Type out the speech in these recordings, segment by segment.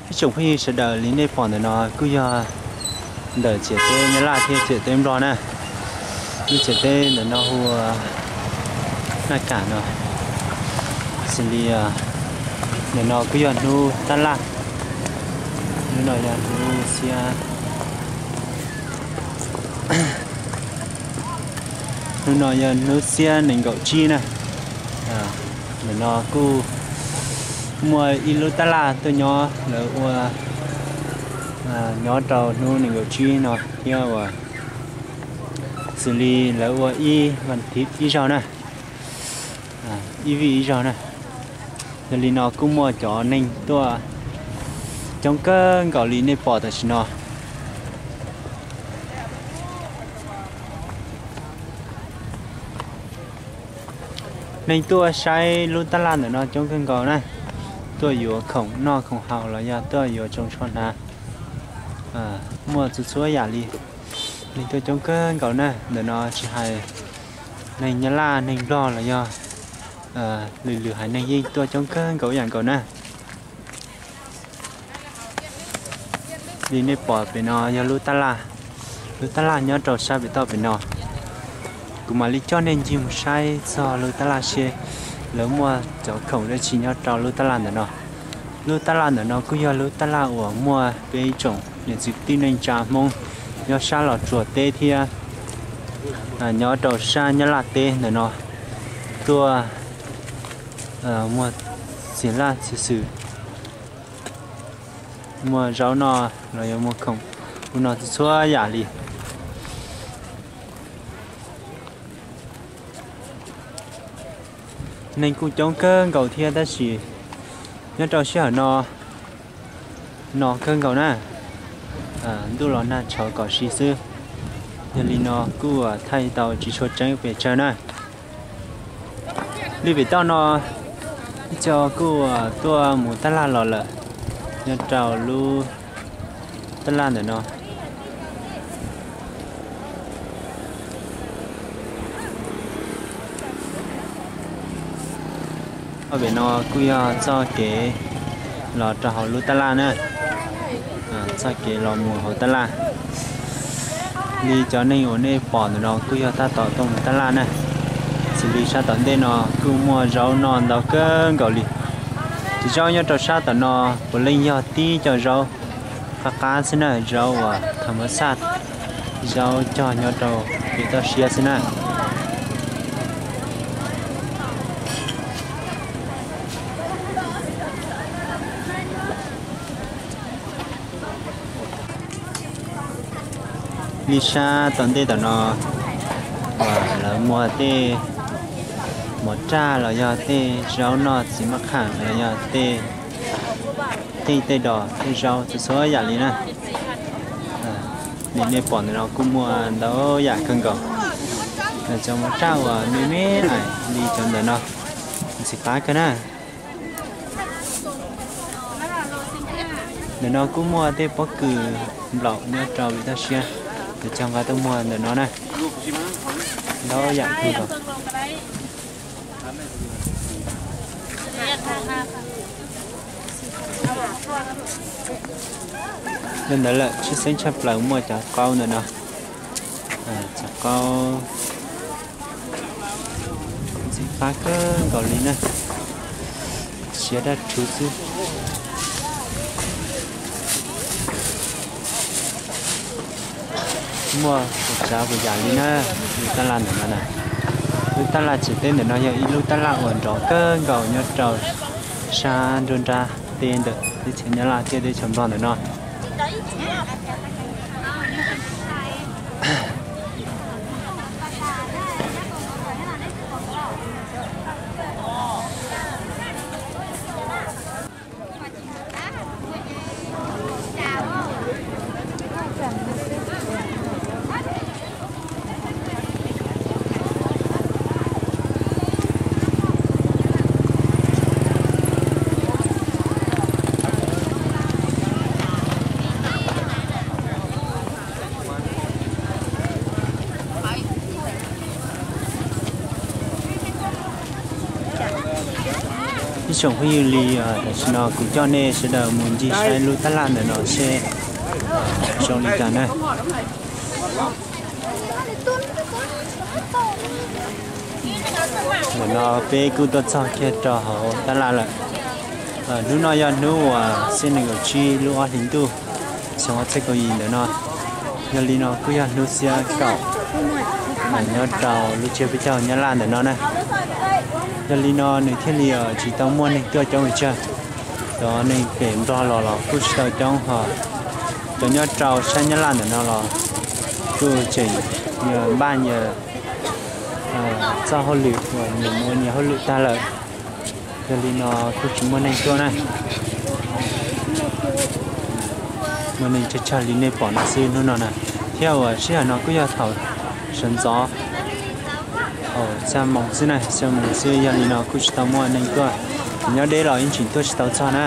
Ib tsoom phooj ywg sawv daws, li nej pom ntawm no kuj yog ntawm ciam teb Nyab Laj thiab ciam teb Nplog na. Lub ciam teb ntawm no hu ua Naj Kam no. Xws li ntawm no kuj yog hnub tab laj, hnub no yog hnub xiab, hnub no yog hnub xiab nees nkaum tsib na. Ntawm no kuj muaj ib lub tab laj tuaj nyob, lawv ua nyob rau hnub nees nkaum tsib no thiab uas xws li lawv ua ib vas thiv ib zaug na, ib vij ib zaug na. Yog li no kuj muaj cov neeg tuaj coob kawg nkaus li nej pom tam sim no. Neeg tuaj saib lub tab laj ntawm no coob kawg nkaus na, tuaj yuav khoom noj khoom haus los yog tuaj yuav tsoos tsho hnav, muaj txhua txhua yam li. Neeg tuaj coob kawg nkaus na, ntawm no tsis hais neeg Nyab Laj, neeg Nplog los yog lwm lwm haiv neeg yeej tuaj coob kawg nkaus ib yam nkaus na. Li nej pom pem no yog lub tab laj, lub tab laj nyob rau sab pem toj pem no. Kuv mam li coj nej ncig mus saib txog lub tab laj seb lawv muaj cov khoom dab tsi nyob rau lub tab laj ntawm no. Lub tab laj ntawm no kuj yog lub tab laj uas muaj peb ib tsoom niam txiv kwv tij neej tsa Hmoob nyob sab Los Tsuas teb thiab nyob rau sab Nyab Laj teb ntawm no tuaj muag txiv laj txiv xwm, muag zaub noj los yog muag khoom ub no txhua txhua yam li. Neeg kuj coob kawg nkaus thiab tab sis nyob rau sij hawm no no kawg nkaus na, ntuj los nag tshauv kom si xwb. Yog li no kuj thaij tau tsis tshua tseeb pes tsawg na. Li pem toj no ib co kuj tuaj mus tab laj los lawm nyob rau lub tab laj ntawm no. Pem no kuj yog txoj kev los rau hauv lub tab laj na, txoj kev los mus hauv tab laj. Li cov neeg uas nej pom ntawm no kuj yog tab tom tuaj mus tab laj na. Xws li sab tom ntej no kuj muaj zaub noj ntau kawg nkaus li. Cov zaub nyob rau sab tom no puav leej yog tib co zaub qab qab xwb na, zaub uas tham mab xaj, zaub cog nyob rau pem toj siab xwb na. Li sab tom ntej tom no uas lawv muag tej mov raj los yog tej zaub noj txiv maj qham los yog tej tej tej dos tej zaub txhua txhua yam li na. Li nej pom ntawm no kuj muaj ntau yam kawg nkaus. Cov mov raj uas me me ais li cov ntawm no ntxim qab kawg na. Ntawm no kuj muaj tej pob kws nplaum nyob rau pem toj siab, cov cog nqa tuaj muag ntawm no na. Ntau yam kawg nkaus. Yog ntawd lawm tshwj xeeb tshaj plaws muaj cov qaub ntawm no. Cov qaub ntxim qab kawg nkaus li na, siav daj rhuv xwb. Muaj ua tsav ua yam li na. Lub tab laj ntawm no na, lub tab laj tsev teb ntawm no yog ib lub tab laj uas nrov kawg nkaus nyob rau sab nruab nrab teb ntawm teb chaws Nyab Laj thiab teb chaws Nplog ntawm no. Tsoom phooj ywg li, tam sim no kuv coj nej sawv daws mus ncig saib lub tab laj ntawm no seb zoo li cas na. Ntawm no peb kuj tuaj txog kiag rau hauv tab laj lawm. Hnub no yog hnub uas xiab nees nkaum tsib lub ob hlis ntuj xyoo ob txhiab kaum yim ntawm no. Yog li no kuj yog hnub xiab kaum nyob rau lub tsiab peb caug Nyab Laj ntawm no na. Yog li no nws thiaj li tsis tau muaj neeg tuaj coob li tsawg. Cov neeg pem Nplog los los kuj tsis tau coob ho cov nyob rau sab Nyab Laj ntawm no los kuj tseem nyias npaj nyias txoj hauj lwm uas nyias mus ua nyias hauj lwm tag lawm. Yog li no kuj tsis muaj neeg tuaj na. Muaj neeg tsawg tsawg li nej pom no xwb hnub no na. Thiab uas sij hawm no kuj yog thaum sawv ntxov thaum xya moos xwb na, xya moos xwb, yog li no kuj tsis tau muaj neeg tuaj. Nyob deb los yeej tseem tuaj tsis tau txog na.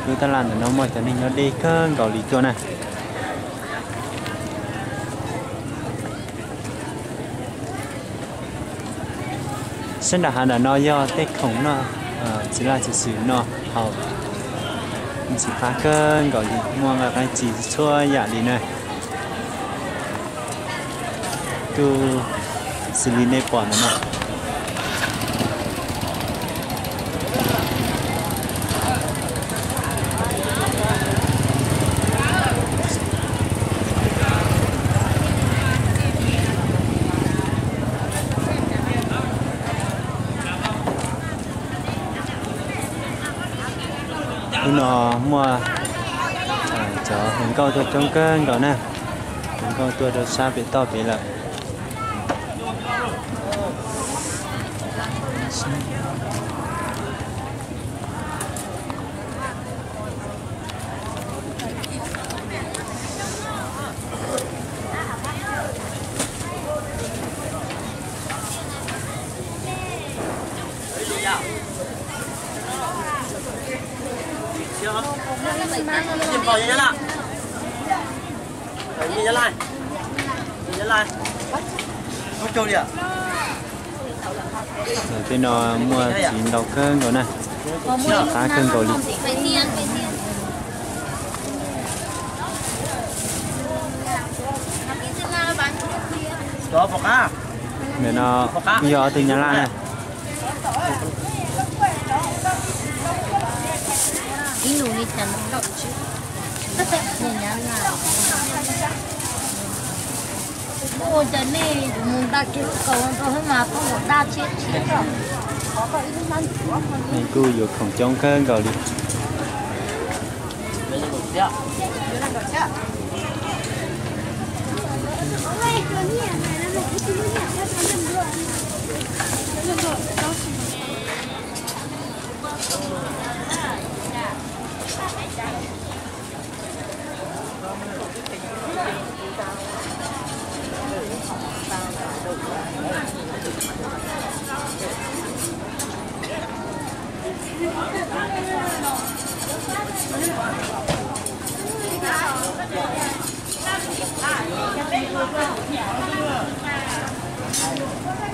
Lub tab laj ntawm no muaj cov neeg nyob deb kawg nkaus li tuaj na. Sab nram hav nram no yog tej khoom noj, txiv laj txiv xwm noj haus, ntxim qab kawg nkaus li, muaj nqaij qab txi txhua yam li na. Kuj xws li nej pom ntawm no. Hnub no muaj cov hluas nkauj tuaj coob kawg nkaus na. Hluas nkauj tuaj rau sab pem toj pem lawm. Tej no muaj txiv ntau kawg nkaus na, qab kawg nkaus li. Ntawm no yog ob tug Nyab Laj na. Nws kuj yuav khoom coob kawg nkaus li.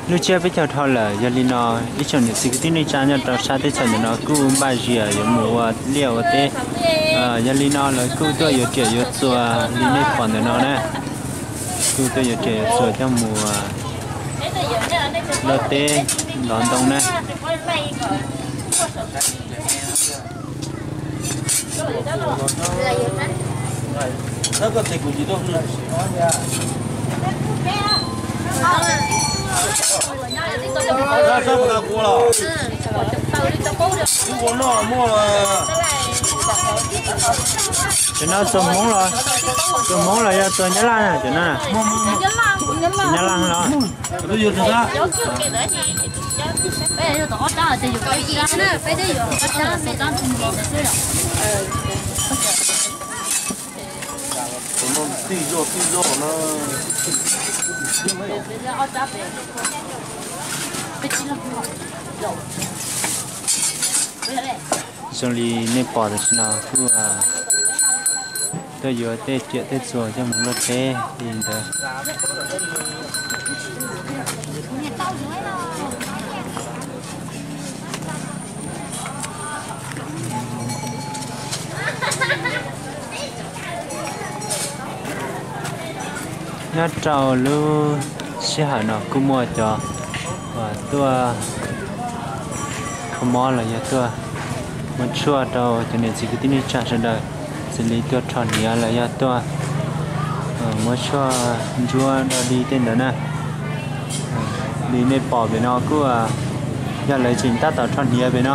Lub tsiab peb caug dhau lawm, yog li no ib tsoom niam txiv kwv tij neej tsa nyob rau sab teb chaws ntawm no kuj npaj zias yuav mus ua liaj ua teb. Yog li no lawv kuj tuaj yuav riam yuav txuas li nej pom ntawm no na. Kuj tuaj yuav riam yuav txuas coj mus luaj teb ntov ntoo na. Cov no txuas Hmoob los, txuas Hmoob los yog txuas Nyab Laj na, cov no na? Nyab Laj los. Zoo li nej pom tam sim no kuj tuaj yuav tej riam tej txuas coj mus luaj teb li ntawd. Nyob rau lub sij hawm no kuj muaj cov uas tuaj kho mob los yog tuaj muab tshuaj rau cov niam txiv kwv tij neej tsa sawv daws, xws li tuaj rho hniav los yog tuaj muab tshuaj ntsuab do dig tej ntawd na. Li nej pom pem no kuj yog lawv tseem tab tom rho hniav pem no.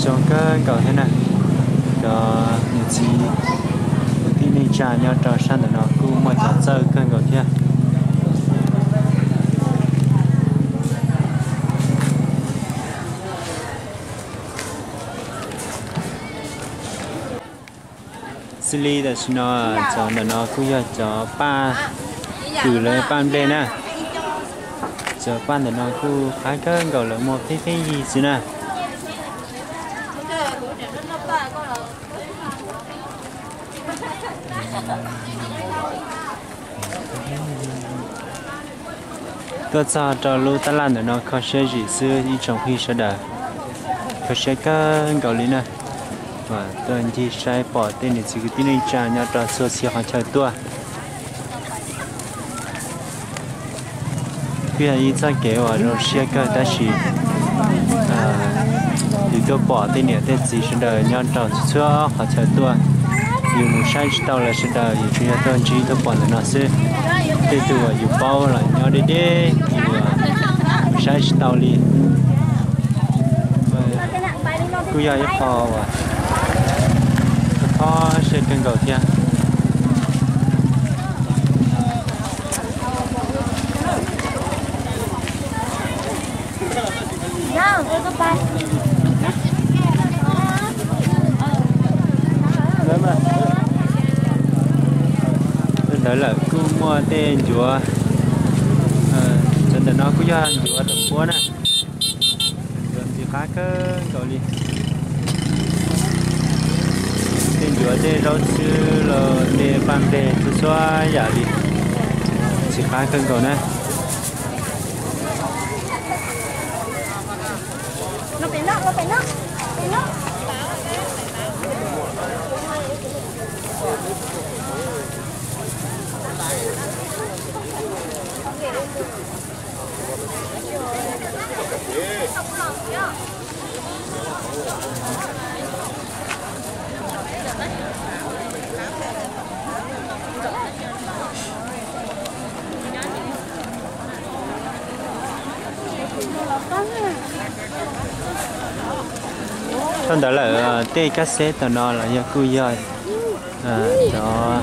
Zoo kawg nkaus thiab na. Cov niam txiv kwv tij neej tsa nyob rau sab ntawm no kuj muaj cov txawj kawg nkaus thiab. Xws li tam sim no cov ntawm no kuj yog cov paj twm los yog paj nplej na. Cov paj ntawm no kuj qab kawg nkaus, lawv muag pheej pheej yig xwb na. Tuaj txog rau lub tab laj ntawm no kho siab zim xwb ib tsoom phooj ywg sawv daws. Kho siab kawg nkaus li na. Tuaj ncig saib pom tej niam txiv kwv tij neej tsa nyob rau txhua txhia qhov chaw tuaj. Kuj yog ib txoj kev uas zoo siab kawg tab sis yus tuaj pom tej niam tej txiv sawv daws nyob rau txhua qhov chaw tuaj. Yus mus saib tsis tau lawv sawv daws, yus tsuas yog tuaj ntsib tuaj pom ntawm no xwb. Tej tug uas yus paub los nyob deb deb, yus saib tsis tau li. Kuj yog ib qho uas kho siab kawg nkaus thiab. Ntawd lawm kuj muaj tej ncuav, cov ntawm no kuj yog ncuav tau puab na. Ncuav ntxim qab kawg nkaus li. Tej ncuav tej zaub xwb los tej paj nplej txhua txhua yam li, ntxim qab kawg nkaus na. Dhau ntawd lawm, tej kab xeb tom no los yog kuj yog cov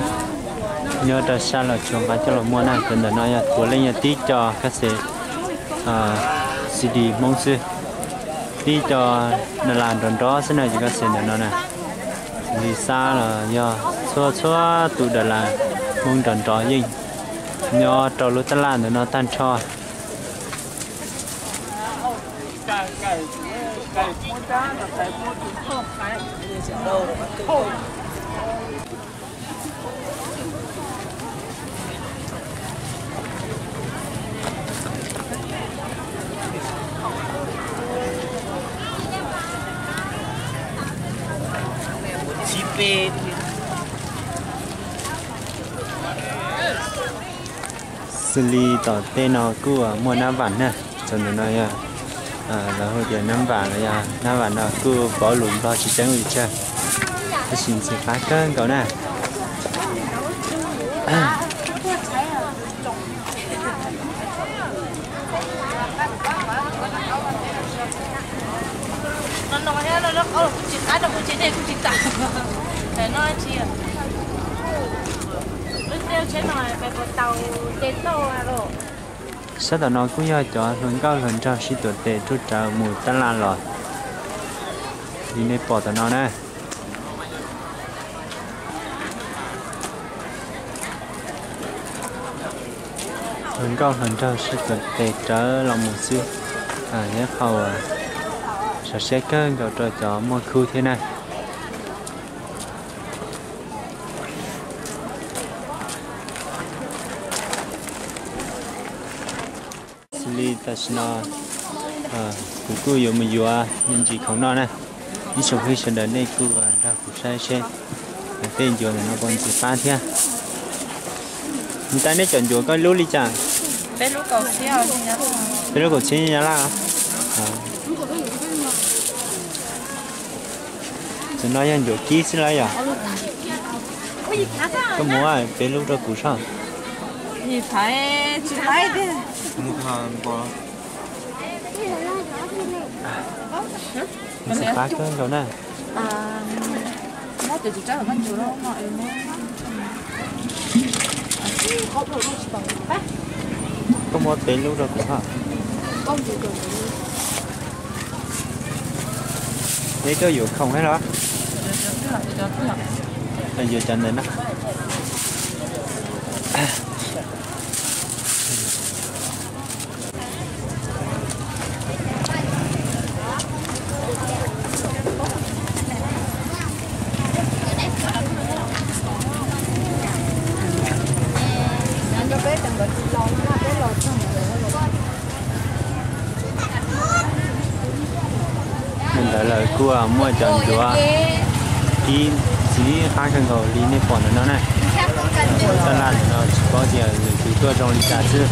nyob rau sab Los Tsuas nqa coj los muag na. Cov ntawm no yog puav leej yog tib co kab xeb C D Hmoob xwb, tib co das las nrov nrov xwb na. Cov kab xeb ntawm no na, Lis Xab los yog txhua txhua tus das las Hmoob nrov nrov yeej nyob rau lub tab laj ntawm no tag nrho. Xws li tom tej no kuj muaj nab vam na, cov ntawm no yog lawv hu tias nab vam los yog nab vam no kuj pauv lus Nplog tsis tseeb li tsawg, tab sis ntxim qab kawg nkaus na. Sab tom no kuj yog cov hluas nkauj hluas nraug sib tuav tes rub rawv mus tab laj los li nej pom tom no na. Hluas nkauj hluas nraug sib tuav tes rawv los mus xwb, yog qhov uas sov siab kawg nkaus rau cov muaj khub thiab na. Xws li tam sim no kuv kuj yuav mus yuav me ntsis khoom noj na, ib tsoom phooj ywg sawv daws nej kuj nrog kuv saib seb Tej ncuav ntawm no puas ntxim qab thiab. Nws tas neb cov ncuav koj lub li cas? Peb lub kaum txhiab Nyab Laj. Tus no yog ncuav kib xwb lawm yom? Koj muab peb lub rau kuv soj. Ntxim qab kawg nkaus na. Koj muab peb lub rau kuv hab. Neb tuaj yuav khoom thiab los? Yuav cov ntawm no. Ntawd lawv kuj muaj cov ncuav kib ntxim qab kawg nkaus li nej pom ntawm no na. Tab laj ntawm no tsis paub tias lwm tus tuaj zoo li cas xwb,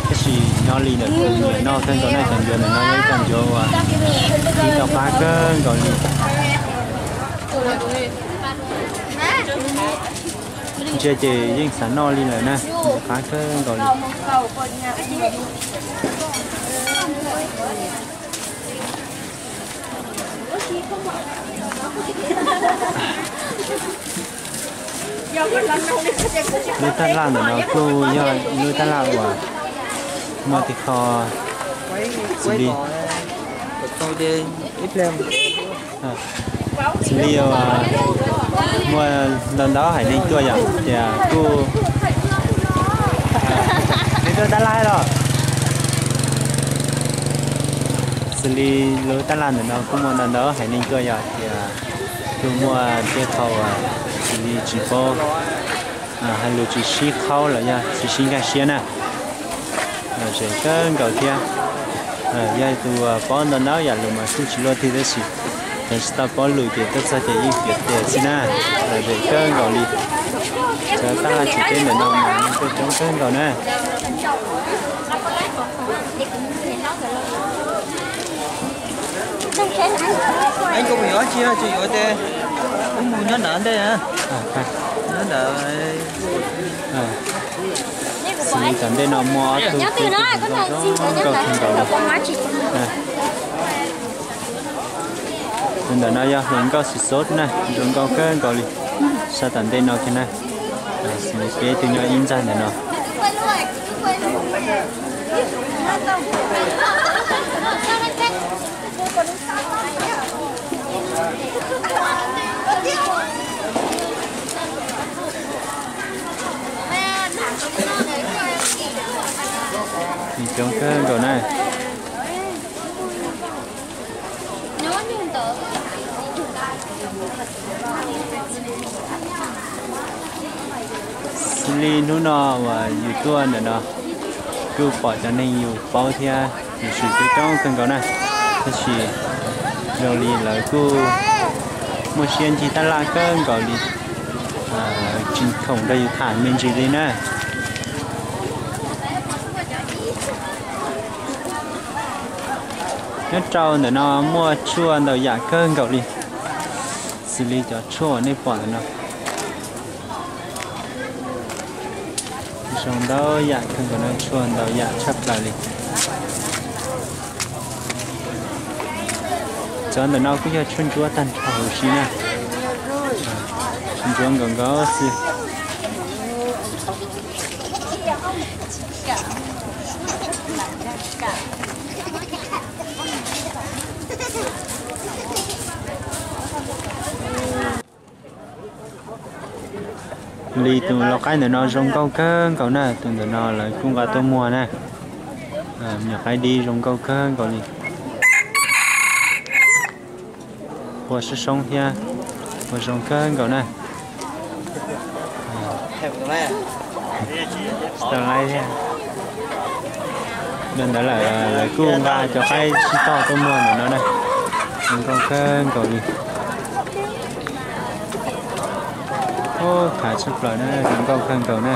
tab sis nyob li ntawm tus nyiam noj kawg nkaus na, cov ncuav ntawm no yog ib cov ncuav uas kib tau qab kawg nkaus li. Ntsia ces yeej xav noj li lawm na, qab kawg nkaus li. Lub tab laj ntawm no kuj yog lub tab laj uas muaj tej qho xws li, xws li uas muaj ntau ntau haiv neeg tuaj yom, ces kuj, nej tuaj tab laj los? Xws li lub tab laj ntawm no kuj muaj ntau ntau haiv neeg tuaj yom, ces kuj muaj tej qho uas xws li tsis paub, hais lus tsis sib qhaub los yog tsis sib nkag siab na, lom zem kawg nkaus thiab. Yog tus paub ntau ntau yam lus mas kuj tsis luaj twg tab sis cov tsis tau paub lus ces tuaj txog ces yeej piav tes xwb na, lom zem kawg nkaus li. Cov tab laj tsis teb ntawm no mas yeej coob kawg nkaus na. Xws li tom ntej no muaj ob tug tub zoo nkauj kawg nkaus li. Tus ntawm no yog hluas nkauj Xis Xos na, zoo nkauj kawg nkaus li. Sab tom ntej no kiag na, xws li peb tug nyob ib ntxag ntawm no. Coob kawg nkaus na. Xws li hnub no uas yus tuaj ntawm no kuj pom cov neeg yus paub thiab yus swm coob coob kawg nkaus na, tab sis zoo li lawv kuj muaj siab ncig tab laj kawg nkaus li, tsis khoom nrog yus tham me ntsis li na. Nyob rau ntawm no muaj tshuaj ntau yam kawg nkaus li, xws li cov tshuaj uas nej pom ntawm no. Zoo ntau yam kawg nkaus no, tshuaj ntau yam tshaj plaws li. Cov ntawm no kuj yog tshuaj ntsuab tag nrho huv si na. Tshuaj ntsuab nkaus nkaus xwb. Li tus lau qaib ntawm no zoo nkauj kawg nkaus na, tus ntawm no lawv kuj nqa tuaj muag na. Me nyuam qaib dib zoo nkauj kawg nkaus li. Pua soob soob thiab, pua zoo kawg nkaus na. Li ntawd lawm lawv kuj nqa cov qaib sib tog tuaj muag ntawm no na. Zoo nkauj kawg nkaus li. Khav tshaj plaws na, zoo nkauj kawg nkaus na.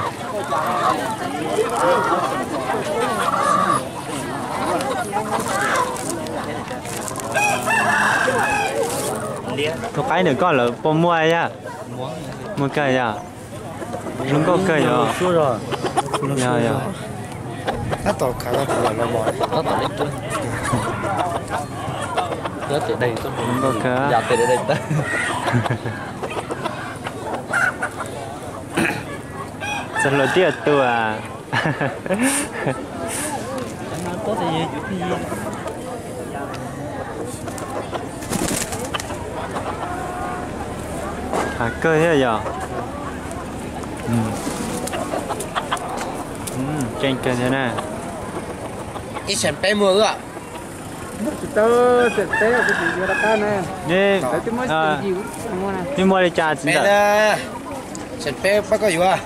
Tus qaib ntawm koj lawv puas muaj yog? Muaj kawg yog? Zoo nkauj kawg yog. Yog yog. Zoo nkauj kawg. Txog hluas tiaj tuaj. Khav kawg thiab yog. Keej kawg thiab na. Ib xeem peb muag wb. Tsis tau, xeem peb kuv tsis yuav rov qab na. Lawv twb muab xeem yim, nej muaj li cas txiv ntxawm? Xeem peb pab koj yuav.